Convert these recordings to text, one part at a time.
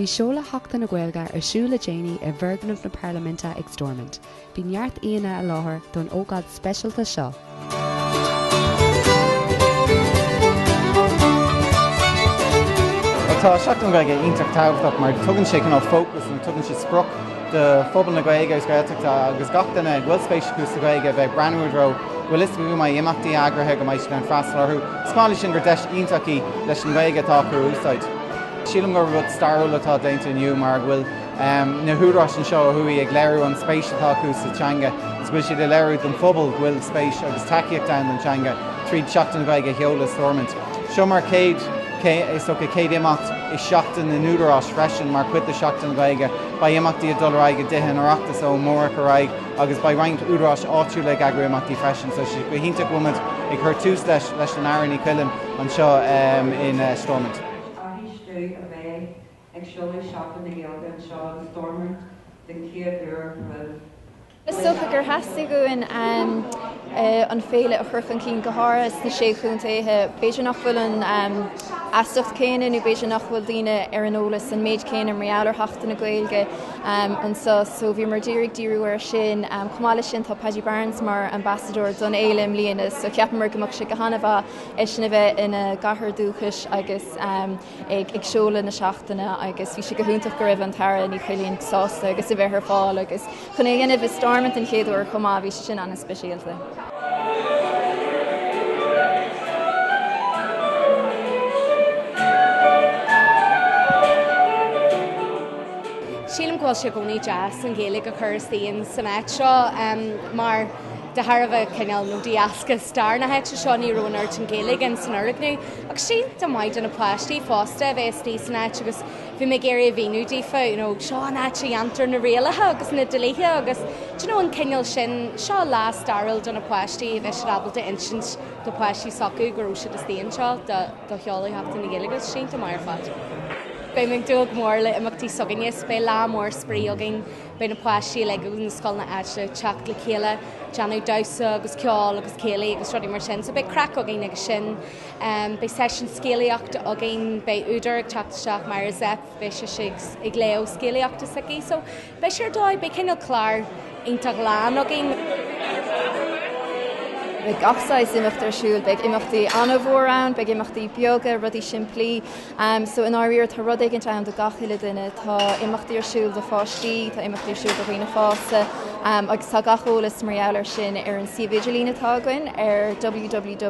Bhí seoladh Sheachtain na Gaeilge ar siúl le déanaí i bhfoirgneamh na Parlaiminte ag Stormont. Bhí neart aíonna i láthair don ócáid speisialta seo. Tá Seachtain na Gaeilge iontach tábhachtach mar tugann sé cineál fócas nó tugann sé sprioc do phobal na Gaeilge agus Gaeltachta agus gach duine a bhfuil spéis acu sa Ghaeilge a bheith ag breathnú i dtreo go bhfuil fhios acu go mbeidh imeachtaí eagraithe, go mbeidh siad in ann freastal orthu. Is maith leis sin gur deis iontach í leis an Ghaeilge atá acu a úsáid. Sílim gur rud stairiúil atá déanta inniu mar go bhfuil na húdaráis anseo ó thuaidh ag léiriú an spéis atá acu sa teanga agus go bhfuil siad ag léiriú don phobal go bhfuil spéis agus tacaíocht ann don teanga tríd Seachtain na Gaeilge a sheoladh i Stormont. Seo mar chéad, is dócha, chéad imeacht i Seachtain na nÚdarás freisin mar chuid de Sheachtain na Gaeilge. Beidh imeachtaí ag dul ar aghaidh i dTithe an Oireachtais ó amárach ar aghaidh agus beidh roinnt údaráis áitiúla ag eagrú imeachtaí freisin. So sé go hiontach go bhfuil muid ag cur tús leis leis an Aire Ní Chuilinn anseo in Stormont. Áthas domh a bheith ag seoladh Seachtain na Gaeilge anseo in Stormont den chéad uair roimh. Is dócha gur theastaigh uainn an féile a chur chun cinn, go háirithe sna Sé Chontaetha. B'fhéidir nach bhfuil an fheasacht céanna nó b'fhéidir nach bhfuil daoine ar an eolas an méid céanna mar gheall ar Sheachtain na Gaeilge anseo so bhíomar d'iarraidh díriú air sin. Chomh maith leis sin tá Paddy Barnes mar ambasadóir don fhéile i mbliana so cheapamar go mbeadh sé go han-mhaith eisean a bheith ina gcathair dúchais agus ag seoladh na seachtaine agus bhí sé go hiontach go raibh an tAire Ní Chuilinn sásta agus a bheith ar fáil agus chun é a dhéanamh i Stormont den chéad uair chomh maith, bhí sé sin an-speisialta. Sílim go bhfuil sé i gcónaí deas an Ghaeilge a chur istigh san áit seo mar de thairbhe cineál nó de dheasca stair na háite seo ní raibh an oiread sin Gaeilge in san fhoirgneamh Ach sé iontach maith do na páistí fosta a bheith istigh san áit agus bhí mé ag iarraidh a mhíniú daofa, you know, seo an áit a dhéantar na rialacha agus na dlíthe agus do you know an cineál sin, seo lá stairiúil do na páistí a bheith siad ábalta insint do pháistí s'acu go raibh siad istigh anseo do do sheoladh Sheachtain na Gaeilge, sé iontach maith ar fad. Beidh mé ag dúil go mór le imeachtaí s'againne, beidh lá mór spraoi againn. Beidh na páistí uilig ó na scoileanna áitiúla ag teacht le chéile, déanamh damhsa agus ceol agus céilí agus rudaí mar sin. So beidh craic againn agus sin. Beidh seisiún scéalaíochta againn, beidh údar ag teacht isteach, Máire Zepf, beidh sise ag léamh scéalaíochta s'aici. So beidh sé ar dóigh, beidh cineál clár iontach lán againn. Beidh gach saghas imeacht ar siúl, beidh imeachtaí an-mhór ann, beidh imeachtaí beaga, rudaí simplí. So i ndáiríre tá rud éigint ann do gach uile duine. Tá imeachtaí ar siúl do pháistí, tá imeachtaí ar siúl do dhaoine fásta agus tá gach eolas mar gheall air sin ar an suíomh idirlín atá againn ar www.snag.ie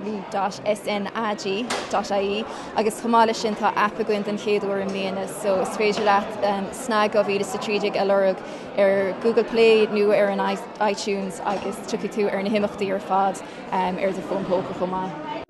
agus chomh maith leis sin tá aip againn den chéad uair i mbliana so is féidir leat SnaG 2013 a lorg ar Google Play nó ar an iTunes agus tiocfaidh tú ar na himeachtaí ar fad ar do fón póca chomh maith.